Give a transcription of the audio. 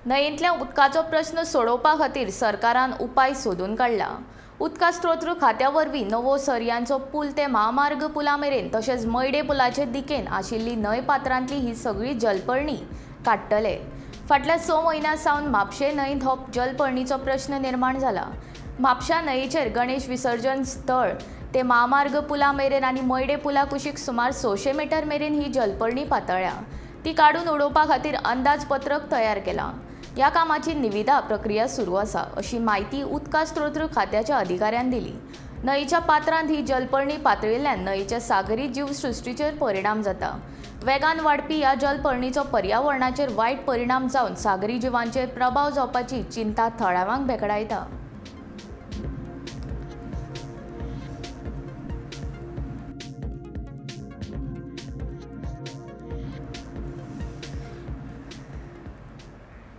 न्हंयेंतल्या उदकाचो प्रस्न सोडोवपा खातीर सरकारान उपाय सोदून काडला. उदका स्त्रोत खात्या वरवीं नवो सरयांचो पूल ते म्हामार्ग पुला मेरेन तशेंच मयडे पुलाचे दिकेन आशिल्ली न्हंय पात्रांतली ही सगळी जलपर्णी काडटले. फाटल्या 6 म्हयन्यां सावन म्हापशें न्हंयेंत हो जलपर्णीचो प्रस्न निर्माण जाला. म्हापश्या न्हंयेचेर गणेश विसर्जन स्थळ ते म्हामार्ग पुला मेरेन आनी मयडे पुला कुशीक सुमार 600 मिटर मेरेन ही जलपर्णी पातळ्ळ्या. ती काडून उडोवपा खातीर अंदाजपत्रक तयार केलां. ह्या कामाची निविदा प्रक्रिया सुरू आसा अशी म्हायती उदका स्त्रोत खात्याच्या अधिकाऱ्यान दिली. न्हंयेच्या पात्रांत ही जलपर्णी पातळिल्ल्यान न्हंयेच्या सागरी जीवसृश्टीचेर परिणाम जाता. वेगान वाडपी ह्या जलपर्णीचो पर्यावरणाचेर वायट परिणाम जावन सागरी जिवांचेर प्रभाव जावपाची चिंता थळाव्यांक भेकडायता.